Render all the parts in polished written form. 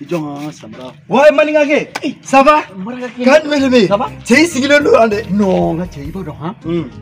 Jɔn ka samara. Ouais maninkakɛ, ça va? Kan jumɛn de bɛ yen? Ça va? Cɛ i sigilen don yan dɛ. Non, n ka cɛ i b'a dɔn han.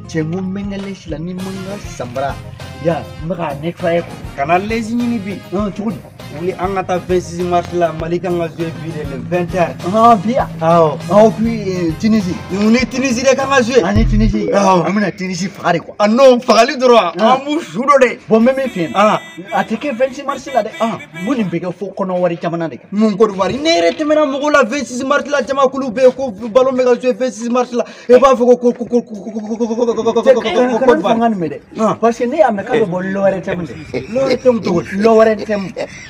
Cɛ n ko n bɛ n ka lɛsi la ni n ma n ka samara ya n bɛ k'a nettoyer quoi. Kana lɛsi ɲini bi. Cogo di? Wuli an ka taa 26 mars la, Mali kan ka jouer bi de le 20h. Bi yan. Awɔ. Awɔ puis Tunisie. Ni Tunisie de kan ka jouer. Ani Tunisie. Awɔ. An bɛna Tunisie faga de quoi. Ah non, fagali dɔrɔn an b'u su dɔ de. Bon n bɛ min f'i ɲɛna. Ah. A tɛ kɛ 26 mars la dɛ. N ko nin bɛ kɛ fo Kɔnɔwari jamana de kan. Mun Côte d'Ivoire ne yɛrɛ tɛmɛna mɔgɔw la 26 mars la, jamakulu bɛ yen ko ballon bɛ ka jouer 26 mars la, e b'a fɔ ko ko ko ko ko Cɛ kana Côte kana d'Ivoire. fanga nin mɛn dɛ. Parce que ne y'a mɛn k'a bɛ bɔ l'ORTM de. L'ORTM cogo di? L'ORTM.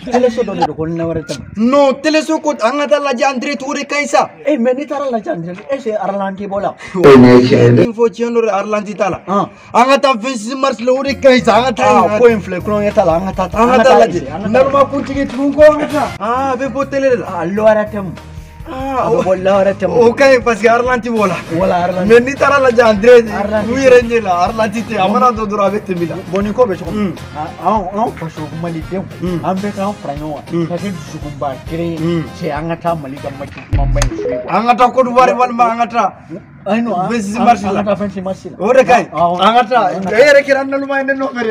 Téléso dɔ de don ko l'ORTM. Non, téléso ko an ka taa lajɛ en direct, o de ka ɲi sa. Eh mais n'i taara lajɛ en direct, est ce que ralenti b'o la? Min fɔ tiɲɛ don dɛ, ralenti t'a la. An ka taa 26 mars la, o de ka ɲi sa, an ka taa yen. Ah ko in filɛ kulonkɛ t'a la, an ka taa. An ka taa lajɛ. An ka taa. Naloma kuntigi tugun ko an ka taa. Ah, a bɛ bɔ télé de la. Ah l'ORTM. Ah, A bɛ bɔ l'ORTM. o ka ɲi parce que ralenti b'o la. Wala ralenti. Mais n'i taara lajɛ en direct Ralenti. u yɛrɛ ɲɛ la, ralenti tɛ, a mana don dɔrɔn a bɛ tɛmɛ i la. Bon nin ko bɛ cogo min, anw faso malidenw, an bɛɛ k'an fara ɲɔgɔn kan ka kɛ dusukunba kelen ye. Cɛ an ka taa Mali ka match dumanba in suivre quoi. An ka taa Côte d'Ivoire walima an ka taa Ayi non, 26 mars an la. ka taa 26 mars la. O de ka ɲi. Awɔ. An ka taa, e yɛrɛ kɛra naloma ye ne nɔfɛ dɛ.